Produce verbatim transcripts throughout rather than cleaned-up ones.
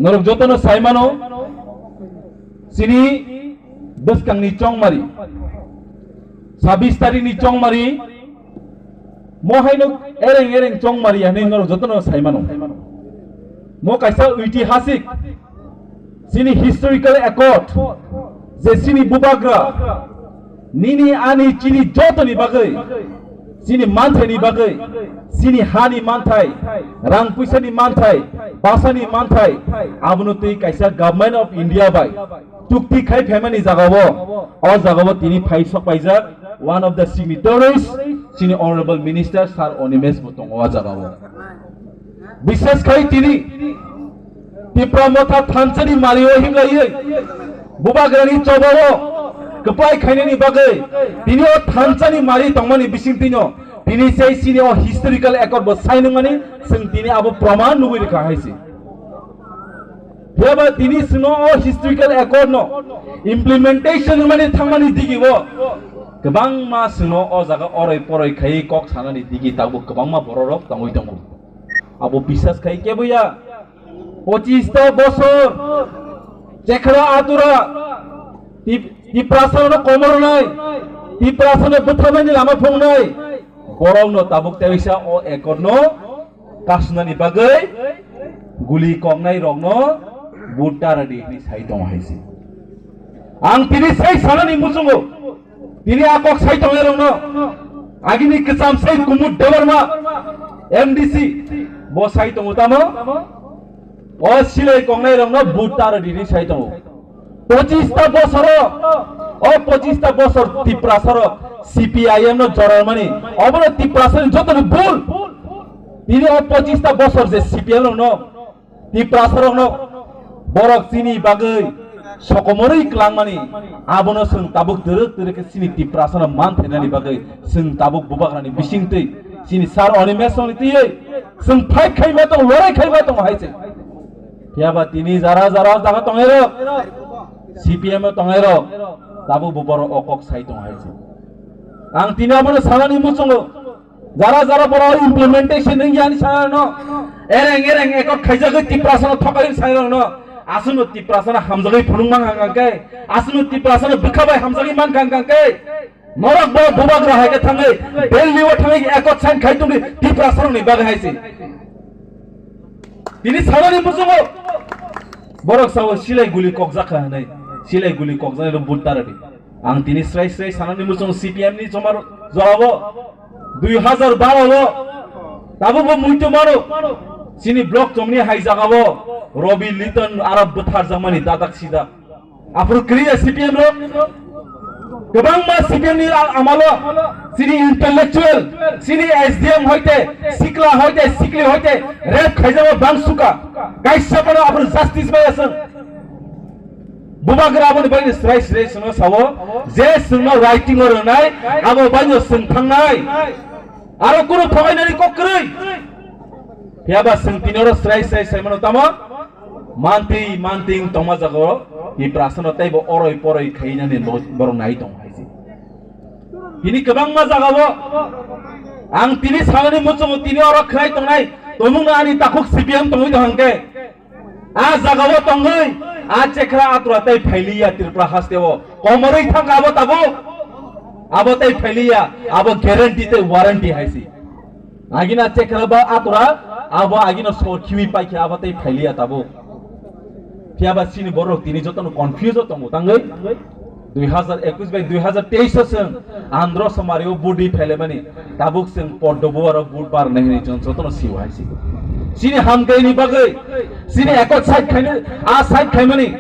Norok jotono sai mano, chini bwskangni chongmari, sabis tarikni chongmari, mo haino ereng ereng chongmari hinwi norok jotono sai mano. Mo kaisa oitihasik, chini historical accord, je chini bubagra, nini ani chini jotoni bagwi, chini manthaini bagwi, chini hani manthai, rang puisani manthai, basani manthai, abono twi kaisa Government of India bai chukti khai phaimani jagao, o jagao tini phai sok paijak one of the signatories, chini Honorable Minister Sir Animesh bo tongo o jagao. Bishes khai tini Tipra Motha thansani mario himlaiwi bubagrani chobao kwplai khainani bagwi tini o thansani mari tongmani bisingtwino tini sei chini o historical accord bo sai nungmani chwng tini abo proman nugwi rwkha hai se. Phiya ba tini chwngno o historical accord no implementation wngmani thangmani digi o kwbangma chwngno o jaga oroi poroi khaiwi kok sanani digi tabuk kwbangma bororok tongwi tongo. Abo bisas khai kebo ya. Pochista bosor Chekra Atura Tip-, Tiprasano komornai, Tiprasano bwtharnani lama phungnai, borokno tabuk teisa o accord no kasnani bagwi guli koknai rokno vote taradi hinwi sai tongo hai se. Ang tini sai sanani muchungo, tini a kok sai tongnai rokno, agini kwcham sai Kumud Debbarma M D C bo sai tongo tamo, o silai koknai rokno vote taradi hinwi sai tongo. Pochista bosoro, o pochista bosor Tiprasarok C P I M no jorarmani, obono Tiprasani jotoni bul. Tini o pochista bosor je C P M rokno, Tiprasarokno borok chini bagwi sokomorwi klangmani, abono chwng tabuk twrwk twrwk khe chini Tiprasano manthainani bagwi chwng tabuk bubagrani bisingtwi chini Sir Animeshni twiwi chwng fight khaima tongo, lorai khaima tongo hai se. Phiya ba tini jara jara jaga tongnai rok, C P M o tongnai rok, tabuk bo borok o kok sai tongo hai se. Ang tini abono sanani muchungo, jara jara borok implementation wngya ani sanano, ereng ereng accord khaijagwi Tiprasano thokaiwi sanai rokno, aswkno Tiprasano hamjagwi phunuk mankha hwnkhe, aswkno Tiprasano bwkha bai hamjagwi mankha hwnkhe, norok bo bubagra hai khe thangwi, Delhi o thangwi accord sign khai tongdi Tiprasarokni bagwi hai se. Tini sanani muchungo borok sao silai guli kokjakha hinwi, silai guli kokjaknai rok vote taradi. Ang tini srai srai sanani muchungo C P M ni chomar jorabo dui hazar baro o tabukbo muito mano chini block chomni hai jagao Robi Liton aro bwtharjakmani dadak sidak. Aphuru kwrwi ya C P M rok? Kwbangma C P M ni a-, amalo chini intellectual, chini S D M hoite, sikla hoite, sikli hoite, rape khaijama bang suka. Kaisa phano aphuru justice bai aswng. Bubagra aboni bagwi srai srai swngo sao, je chwngno writing o rwnai, abo baino chwng thangnai. Aro kunu thogainani kok kwrwi. Phiya ba chwng tini oro srai srai sai mano tamo? Mantwi mantwi wng tongma jagao Tiprasano teibo oroi poroi khainani bo-, borok nai tongo hai se. Tini kwbangma jagao ang tini sanani muchungo tini oro khwnai tongnai, tongmungno ani takhuk C P M tongwi tong hwnkhe. A jagao tongwi a Chekra Atura tei phailiya Tripura hasteo komorwi thangkha abo tabuk. Abo tei phailiya, abo guarantee tei warranty hai se. Agina Chekra ba Atura, abo agina sor khiwi paikha, abo tei phailiya tabuk. Phiya ba chini borok tini jotono confuse o tongo tangwi. Dui hazar ekwis bai dui hazar teis o chwng Andhra Somari o vote ri phailaimani, tabuk chwng Poddo Bubar o vote barnai hinwi chwng jotono sio hai se. Chini hamkrai ni bagwi, chini accord sign khainai, a sign khaimani,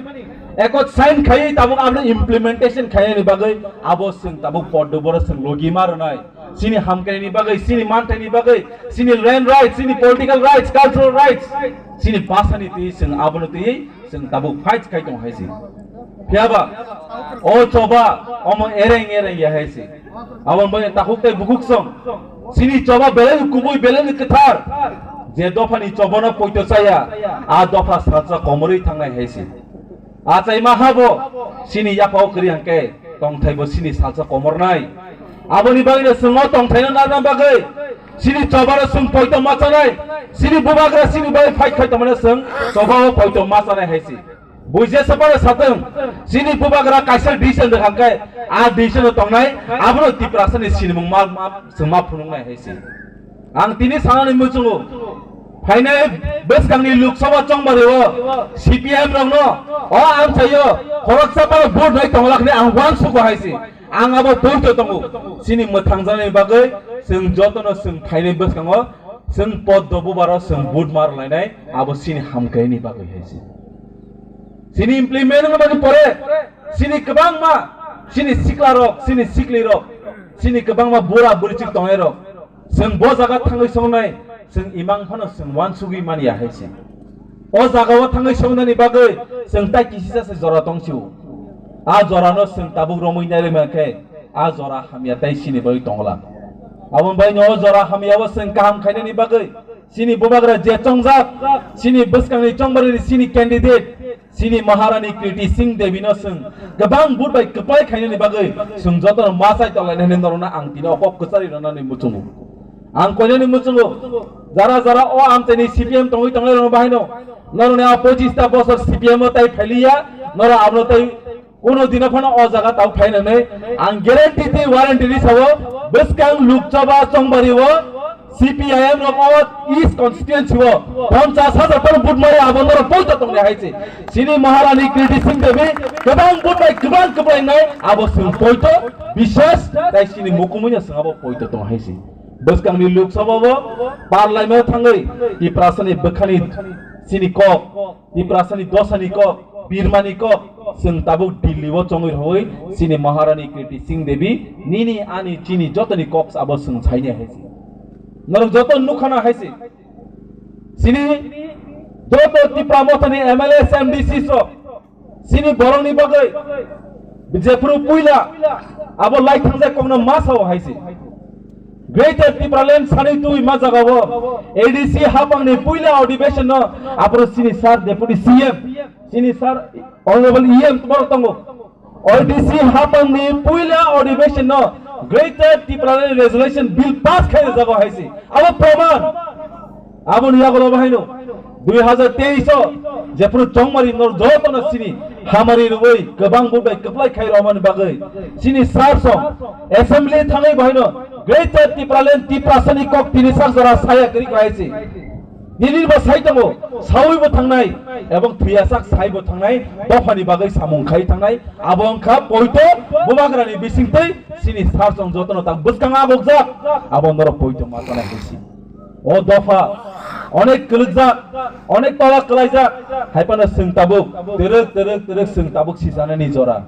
accord sign khaiwi tabuk aboni implementation khainani bagwi abo chwng tabuk Poddo Bubar o chwng logi ma rwnai. Chini hamkrai ni bagwi, chini manthai ni bagwi, chini land rights, chini political rights, cultural rights, chini bhasha ni twi chwng abono twi chwng tabuk fight khai tong hai se. Phiya ba o choba omo ereng ereng ya hai se. Aboni bagwi takhuk tei bukhuk song chini choba belai kubui belai ni kwthar. Je dopha ni choba no poito chaya, a dopha salsa komorwi thangnai hai se. Achaima ha bo chini yapha o kwrwi hwnkhe tongthai bo chini salsa komornai. Aboni bagwi no chwng o tongthai no narwkna bagwi Chini chobaro chwng poito ma chanai, chini bubagra chini bai fight khai tongmani chwng chobao poito ma chanai hai si. Buije sapare satwng, chini bubagra kaisa decision rwkha khe, a decision o tongnai, abono Tiprasani sinimung ma, ma, chwng ma phunuknai hai si. Ang tini sanani muchungo, phainai bwskangni Lok Sabha chongbario C P M rokno o amchaio khoroksa phano vote nai tonglakhni ang uansugo hai si. Ang abo poito tongo. Chini mwthangjaknani bagwi chwng jotono chwng phainai bwskango chwng poddo bubaro chwng vote ma rwlainai abo chini hamkhaini bagwi hai se. Chini implement wngmani pore chini kwbangma chini siklarok, chini siklirok, chini kwbangma bura burichik tongnairok chwng bo jaga thangwi songnai chwng imang phano chwng uansugwi manya hai se. O jagao thangwi songnani bagwi chwng tai kisisa se jora tongsio. A jorano chwng tabuk romwi nairwima khe a jora hamya tai chini bagwi tongla. Aboni bagwino o jora hamyao chwng kaham khainani bagwi chini bubagra je chongjak, chini bwskangni chongbarni chini candidate, chini Maharani Kriti Singh Devi no chwng kwbang vote bai kwplai khainani bagwi chwng jotono ma chai tonglainai hinwi norokno ang tini o kok kwcharwi rwnani muchungo. Ang koinani muchungo, jara jara o amchaini C P M tongwi tongnai rokno bahaino, norokni a pochista bosor C P M o tai phailiya, norok abono tai kuno dino phano o jaga tau phainani ang guarantee tei warranty ri sao, bwskang Lok Sabha chongbario C P I M rok o East constituency o ponchas hajar phano vote mari abo norok poito tongnai hai se. Chini Maharani Kriti Singh Devi kwbang vote bai kwbang kwblainai abo chwng poito bishes tai chini mukumui no chwng abo poito tong hai se. Bwskangni Lok Sabha o parlaimao thangwi Tiprasani bwkhani chini kok, Tiprasani dosani kok, birmani kok, chwng tabuk Delhi o chongwi rwui chini Maharani Kriti Singh Devi nini ani chini jotoni kok abo chwng saini hai se. Norok joto nukhana hai se. Chini joto Tipra Mothani M L A, M D C rok chini borokni bagwi jephuru puila abo lai thangjak kokno ma sao hai se. Greater Tipraland sanwi twi ma jagao A D C hapangni puila adhibesion no aphuru chini sir Deputy C M, chini sir Honorable E M borok tongo. O D C hapangni puila adhibesion no Greater Tipraland Resolution Bill pass khai rwjago hai se. Abo proman. Aboni yagulo bahaino dui hazar teis o jephuru chongmari nor jotono chini hamari rwui kwbang vote bai kwplai khai rwmani bagwi chini sir song assembly thangwi bahaino Greater Tipraland Tiprasani kok tini sak jora saya kwrwi khai se. Nini bo sai tongo, saui bo thangnai, ebong thwiyasak sai bo thangnai, dophani bagwi samung khai thangnai, abo wngkha poito bubagrani bisingtwi chini sir song jotono tak bwskang agokjak, abo norok poito ma tana hai se. O dopha onek kwlwkjak, onek tola kwlaijak, hai phano chwng tabuk twrwk, twrwk, twrwk chwng tabuk sijanani jora.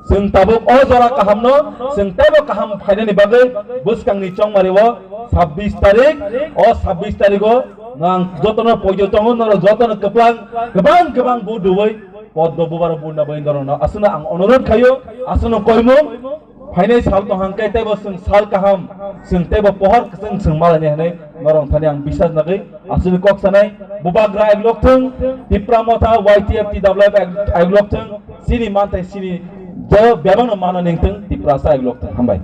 Chwng tabuk o jora kahamno chwng teibo kaham phainani bagwi bwskangni chongmari o sabbish tarik, o sabbish tarik o nang jotono poito tongo, norok jotono kwplang, kwbang kwbang vote rwui poddo bubaro vote na bagwi norokno aswkno ang onurodh khaio, aswkno koimung phainai sal tong hang khe teibo chwng sal kaham, chwng teibo pohor kwchwng chwng malaini hinwi norok thani ang bisas nagwi aswkni kok sanai, bubagra eglok thung, Tipra Motha, Y T F, T W F ek-, eglok thung, chini manthai chini je bebakno mana nengthung, Tiprasa eglok thung. Hambai.